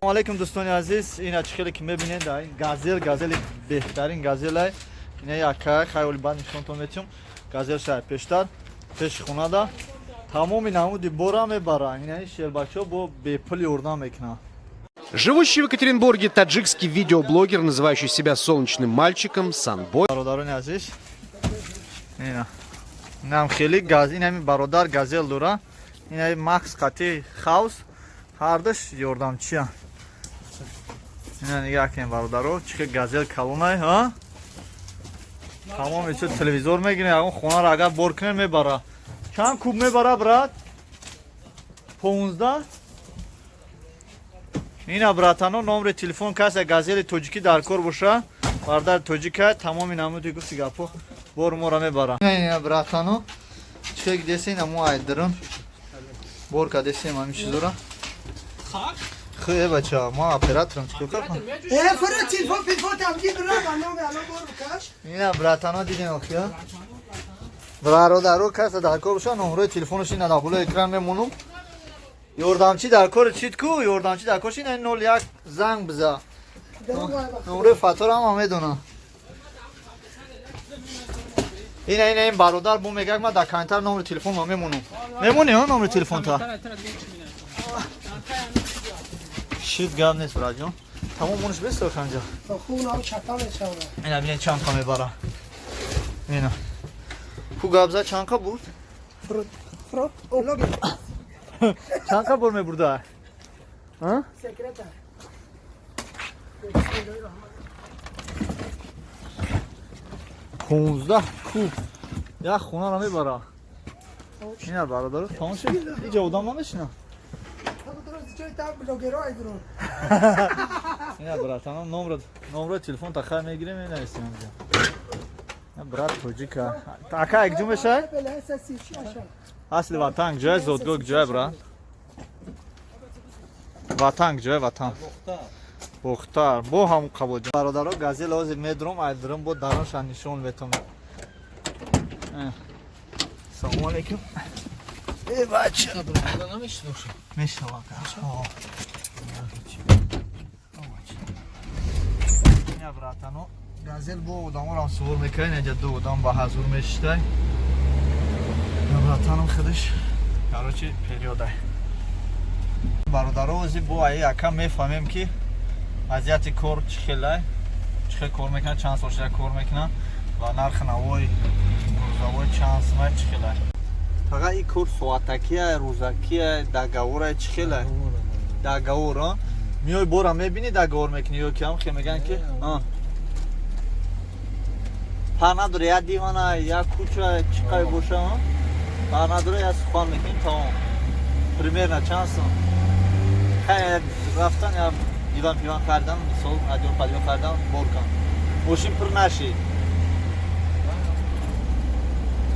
Алейкум, дӯстони азиз. Ина, чӣ хеле ки мебинед, ин Газел, Газели беҳтарин Газелай. Ина яка хайоли баъд нишонтон метиҳам. Газел шай пештар пеши хонада тамоми намуди бора мебара. Ина ин шелбачаҳо бо бепул ёрдам мекунанд. Живущий в Екатеринбурге таджикский видеоблогер, называющий себя солнечным мальчиком, Санбой, Бародарони азиз, ина инам хеле газ, ин ҳами бародар Газел дора, ина Макс қати Хаус ҳардаш ёрдамчия. Ина нигаҳ кунем, бародаро, чӣ хел Газел калонай, ҳа, тамоми чиз, телевизор мегирем, ягон хонаро агар бор кунем, мебара. Чанд куб мебара, брат? 15. Ина, братано, номери телефон. Касе Газели тоҷикӣ дар кор боша, бардар тоҷика, тамоми намуди гуфти гапо бор мора мебара. Ина, братано, чӣ хел десем, ина мо айдирим бор кадесем ҳамин чизора. Хе, бача, мо операторам, чӣ кор кунам? Э, фуро телефон, телефон тамги бира, ба номи ало бор бикаш. Ина, братано, дидем, охия бародаро, касе дар кор боша, номерои телефонаш ина дар болои экран мемонум. Ёрдамчӣ дар кори чит ку, ёрдамчӣ дар кор, ина 01 занг биза. Номерои фатора ҳама медонам. Ина, ина ин бародар бо мегак, ма дар комментар номери телефон мемонум. Мемонӣ, ҳа, номери телефонта? Шит, гап нест, братҷон, тамом мониш бесто канҷа. Хуб, нам чапа мешавад. Ина бинед, чанд қа мебара. Ина ку гап зад, чанд қа бурд? Фуро, фуро, логи. Чанд қа бор мебурда, а? Секрета. 15 куб як хонаро мебара. Ина, бародаро, тамом шуд, иҷа одам намешина. Блогеро айдро. Ина, братано, номро телефон та хай мегирем, менависем инҷа. Ина, брат тоҷика, ака, якҷо мешай? Асли ватан ҷой, зодгоҳ ҷой, брат, ватан ҷой, ватан Бохтар бо ҳам қабул. Бародаро, Газел ҳозир медурам, айдурам, бо даронша нишон метам. Салому алейкум. Э, бача, мешава. Ина, братано, Газел бо одаморам сувор мекунад. Инаҷа ду одам ба ҳазур мешитай. Братаном худаш, короче, периодай. Бародаро, ози бо аи ака мефаҳмем, ки вазъияти кор чӣ хелай, чӣ хел кор мекунад, чанд сол шуда кор мекунад ва нархи навои грузовой чанд сумай, чӣ хелай. Фақат ин кор соатакия, рӯзакия, договорай, чӣ хелай? Договор, а? Миёй, бора мебинӣ, договор мекунӣ ё ки ҳам хел мегӯянд, ки фарқ надора, як дивана, як куча, чӣ қай боша, фарқ надора, як сухан мекунӣ, тамом. Примерно чанд сум? Хай, рафтан, я диван пиван харидам, мисол, адион падион харидам, бор кам мошин пур нашид.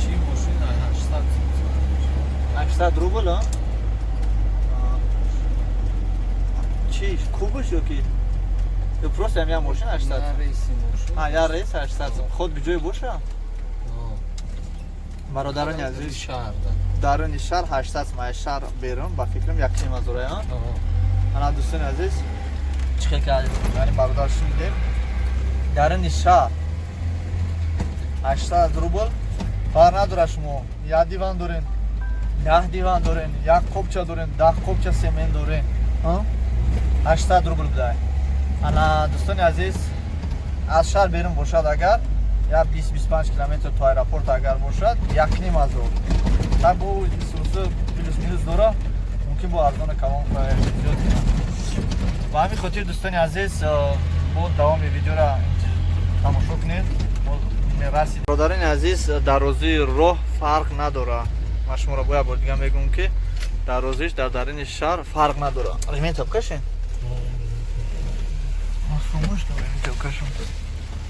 Чӣ, мошина 800. 800 рубл, а? Чӣ, кубш ё ки ё просто ям я мошин 800? Рейси мошин. А, я рейс 800 сум, худ ҷое боша. Бародарони азиз, шаҳрда. Даруни шаҳр 800 сум, аз шаҳр берун, ба фикрам, якним ҳазора, а? Ана, дӯстони азиз, чӣ хел ки яъне бародар шунидем, даруни шаҳр 800 рубл. Фарқ надора, шумо як диван дорен, 10 диван дорен, як қобча дорен, 10 қобча семен дорен, 800 рубл будай. Ана, дӯстони азиз, аз шаҳр берун бошад, агар як 20-25 километр то аэропорт агар бошад, 1500. Та бо сусу плюс минус дора, мумкин бо арзона калон зиёд кунад. Ба ҳамин хотир, дӯстони азиз, бо давоми видеора тамошо кунед. Мерасид. Бародарони азиз, дарозии роҳ фарқ надора. Ман шуморо бо як бор дига мегӯм, ки дарозиш дар дарини шаҳр фарқ надора. Ремень кашем, фаромӯш кардам, ремень кашем.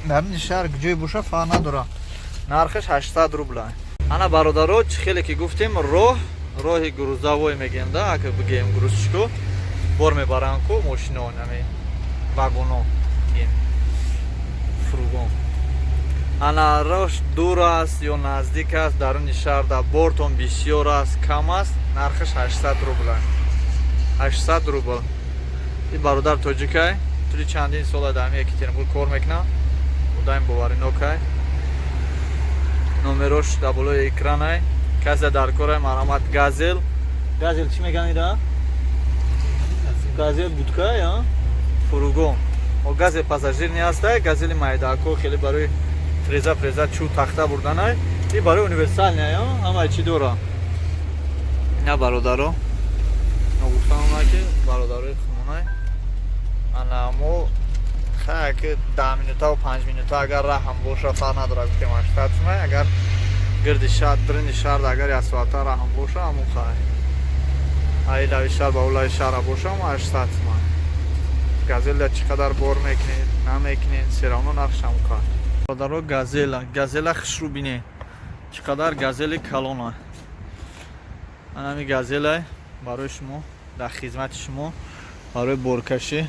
Дарини шаҳр ҷое боша, фарқ надора, нархаш 800 рубла. Ана, бародаро, чӣ хеле ки гуфтем, роҳ, роҳи грузовой мегӯем да, ака бигӯем, грузчико бор мебаранд ку, мошино, ами вагоно мегӯем, фургон. Ана, рош дур аст ё наздик аст, даруни шаҳр да бортон бисёр аст, кам аст, нархаш 800 рубла, 800 рубл. И бародар тоҷикай, тӯли чандин сола дар ҳамин Екатеринбург кор мекунад. Одаим боваринокай. Номерош дар болои экранай. Касе дар корай, марҳамат. Газел. Газел чӣ меган ира? Газел будкай, а? Фургон. О, газел пассажир не ҳастай, газели майдако хеле барои фреза фреза чӯ тахта бурданай. И барои универсальный, а? Ҳамаи чӣ дора. На бародаро. Ногуфтанона ки бародарои хунунай. Ана мо хай ки 10 минутаву 5 минута агар раҳам боша, фарқ надорад, гуфтем 80 сумай, агар гирди шаҳр, дирини шаҳр агар як соата раҳам боша, ҳамун хай. Ай лави шаҳр ба улави шаҳра боша, ҳамун 800 сумай. Газела чӣ қадар бор мекунед, намекунед, всё равно нархш ҳамун хай. Бародаро, газела, газела хушрӯ бинед. Чӣ қадар газели калона. Ана ҳами газелай барои шумо, дар хизмати шумо, барои боркашӣ.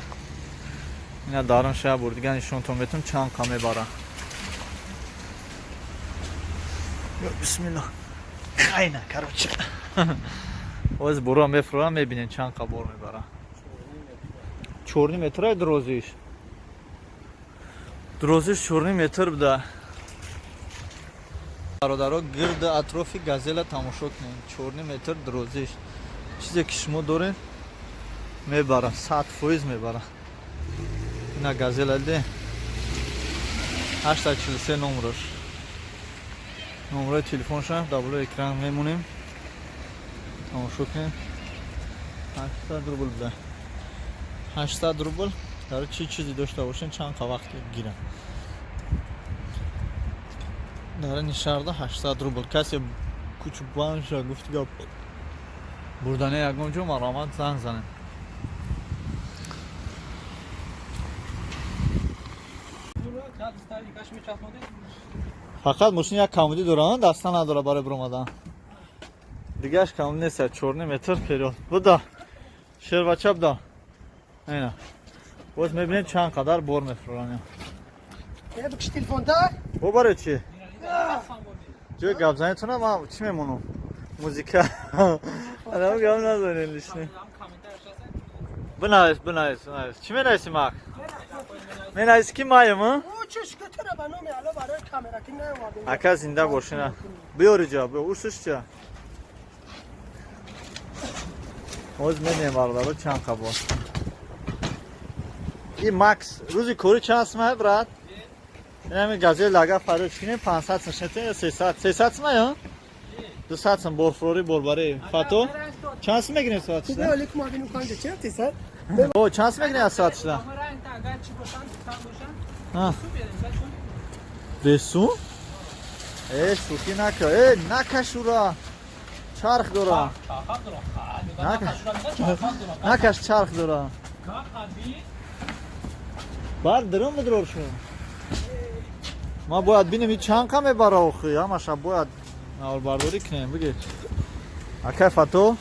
Ина дарун шая бор дига нишонтон метум чанд қа мебара. Ё бисмилла. Хайна, короче. Оз буро мефурам, мебинем чанд қа бор мебара. 4 метрай дирозиш. Дирозиш 4 метр буда. Бародаро, гирди атрофи газела тамошо кунед. 4 метр дирозиш. Чизе ки шумо доред мебара, 100% мебара. Ина газела де 843 номрош. Номрои телефонша дар болои экран мемонем. Тамошо кунед. 800 рубл буда. 800 рубл дар чӣ чизе дошта бошен, чанд қа вақт гирам. Дар ин шаҳрда 800 рубл. Касе кучубанша гуфти гап бурдане ягон ҷо, марҳамат, занг занед. Фақат мошин як камудӣ дора, даста надора барои биромадан. Дигааш камудӣ нест, 4 метр вперёд. Буда. Шербача буда. Айна. Боз мебинед чанд қадар бор мефурӯранд. Я бикш телефон да? Бо барои чӣ? Ҷои гапзанитона ман чӣ мемонам? Музика. Адам гап назанед лишне. Бинавис, бинавис, бинавис. Чӣ менависӣ, мак? Менависӣ ки маем, а? О, чиш кутара ба номи Алло барои камера ки наомадем. Ака, зинда бошина. Биёр иҷа, биё, усуш ча. Оз мебинем, бародаро, чанд қа бор. И Макс, рӯзи корӣ чанд сумай, брат? Ин ҳами газел агар фарёд кунем 500 сум шнетем ё 300? 300 сумай, а? 200 сум борфурорӣ борбарӣ. Фато? Чанд сум мегирем соатшда? Не, алейкум, абину канҷа чанд тисад? О, чанд сум мегирем аз соатшда? А. Бесум? Э, шӯхӣ нака. Э, накаш ура. Чарх дора. Накаш, чарх дора. Баъд диром бидрор шу. Ма бояд бинем и чанд қа мебара охи, ҳамаша бояд наврбардорӣ кунем, бигир. Акай Фато.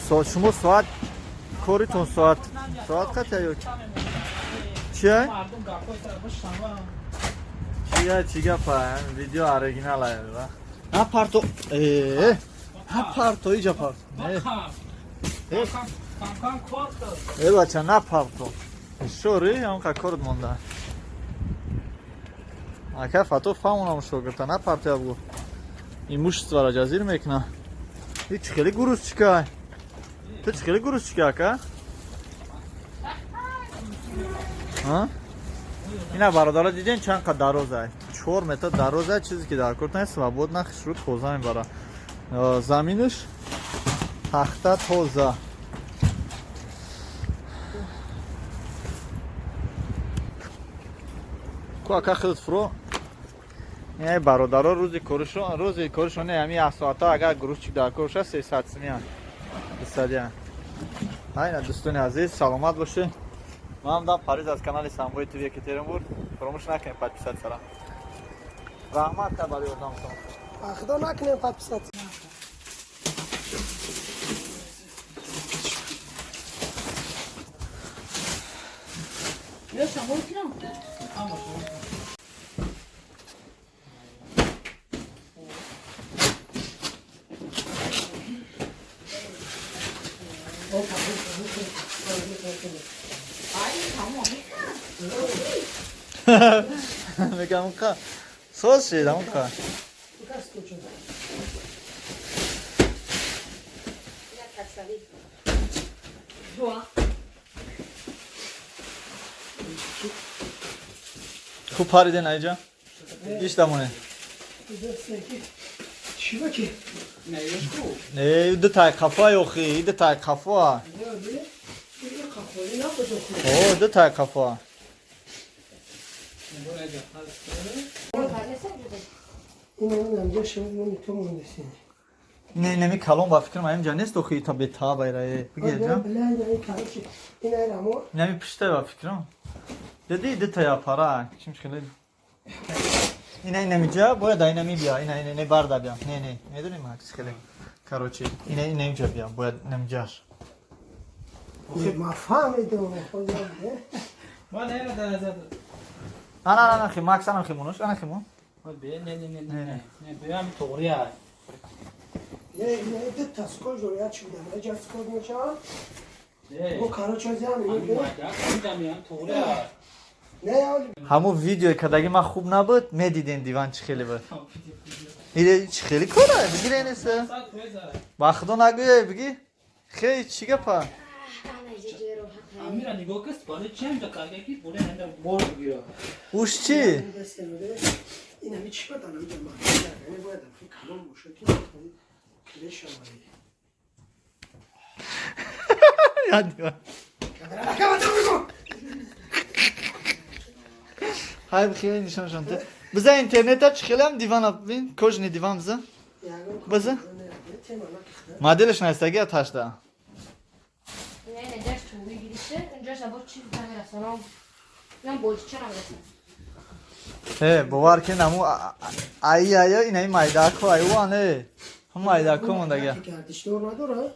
Шумо соат коритон соат қатя ё чия? Чия, чӣ гапа? Видео оригинал ая. На парто. Э, на парто, иҷа парто. Э. Э, бача, на парто. Шори, ҳамқа корт монда. Ака Фато фаҳмонам шогирта, на парто ябгу. Имуществора ҷазир мекуна. И чӣ хеле грузчикай? Ту чӣ хеле грузчика, ака? А? Ина бародаро, диден чанд қа дарозай. 4 метр дарозай, чизе ки дар кортан свободно хушрӯ тоза мебара. Заминаш тахта тоза. Ку ака худат фуро. Ин бародаро рӯзи коришон, рӯзи коришон не, ҳами як соата агар грузчик дар кор шад 300 сумия. 200. Айна дӯстони азиз, саломат бошед. Ман ҳам Париз аз канали Самбои ТВ Екатеринбург. Фаромӯш накунед подписаться ра. Раҳмат та барои ёрдамтон. Худо накунем подписаться. Мегам ка. Соз шид амун ка. Хуб париден айҷа? Иш дамоне. Не, ду тай қафа ёхи, ду тай қафа. О, ду тай қафа. Не, неми калон ба фикрам аим ҷа нест охи та бета байра. Биги ҷа. Неми пишта ба фикрам. Диди ду та я пара. Чим хеле. Ина инамиҷа бояд инами бия, ина ина не барда бия. Не, не, медонӣ Макс хеле. Короче, ина инамиҷа бия, бояд инамиҷаш. Ма фаҳмидам, худам. Ма не на да. Ана ана хи Макс ана хи мунош, ана хи мун. Не не не не. Не, биям тоғрия. Не, не, ду та скоҷ дора, я чӣ будам, я скоҷ мешавам. О, короче, зиям, не. Тоғрия. Ҳамун видеои кадаги ман хуб набуд, медидем диван чӣ хеле буд. Иде чӣ хеле кора, бигире неса. Ба худо нагӯе, биги. Хей, чӣ гапа? Амира нигоҳ кас, барои чӣ ҳамҷа карда ки боле ҳамда бор бигира. Уш чӣ? Ин ҳами чӣ бадан ҳамҷа ман? Яъне бояд ҳамхи калон бошад ки клеш шавад. Я диван. Ҳай бихеле нишоншон те. Биза интернета чӣ хеле ҳам дивана бин, кожни диван биза. Биза. Моделш настаги аташда. Не, не, ҷаш чӯби гирифта, инҷаш або чиз намерасонам. Ман болча намерасонам. Э, бовар кен аму ай ай инаи майдако ай уане. Ҳам майдако мондага. Гардишдор надора?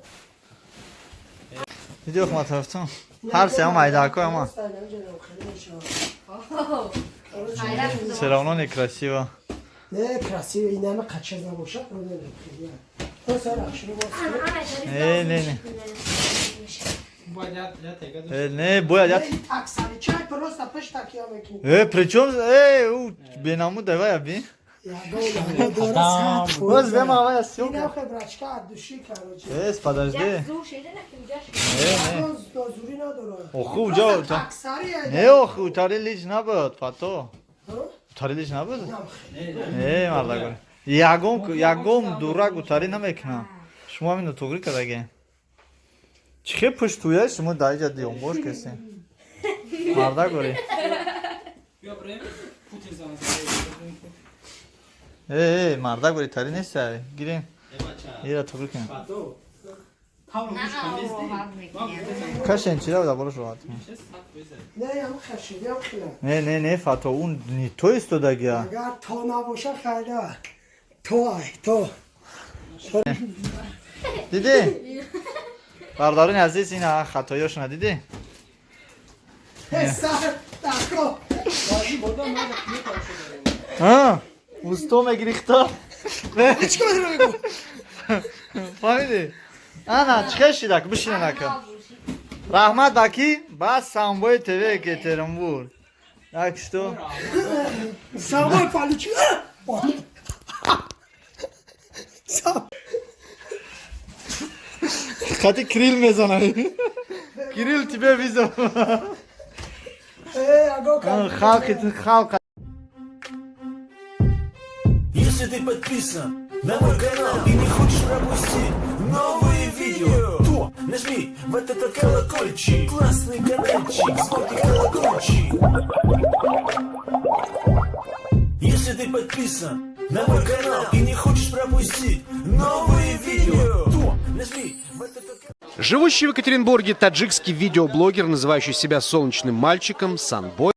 Видео хма тарафтон. Ҳар се ҳам майдако ама. Все равно некрасиво. Не, красиво, инама қача набошад, Не, не, не. Не, бояд я. Э, причем, у бенаму давай аби. Боз бема авая съёмка. Э, подожди. Не, не. Оху, ҷо. Не, оху, тари лич набуд, фато. Тари лич набуд? Не, мардагор. Ягон, ягон дурак утари намекунам. Шумо ҳаминро туғри кардаге. Чӣ хел пуштуя шумо дар иҷа диёнбош кесем. Мардагори. Э, мардагори тари нест, гирем. Ира туғри кунем. Кашен чира да болош роҳат. Не, не, не, фато, он не то истодагия. Агар то набоша хайда. То ай, то. Дидӣ? Бародарони азиз, ина хатоёшона дидӣ? А, усто мегирихта. Фаҳмидӣ? Ана, чӣ хел шидак, бишинен ака. Раҳмат аки, ба Самбой ТВ Екатеринбург. Так что? Самбой получил. Хати Кирилл мезанам. Кирилл тебе визов. Халқ, халқ. Если ты подписан на мой канал и не хочешь пропустить новые видео, то нажми вот этот колокольчик, классный каналчик, звонкий колокольчик. Если ты подписан на мой канал и не хочешь пропустить новые видео, то нажми вот этот колокольчик. Живущий в Екатеринбурге таджикский видеоблогер, называющий себя солнечным мальчиком, Санбой.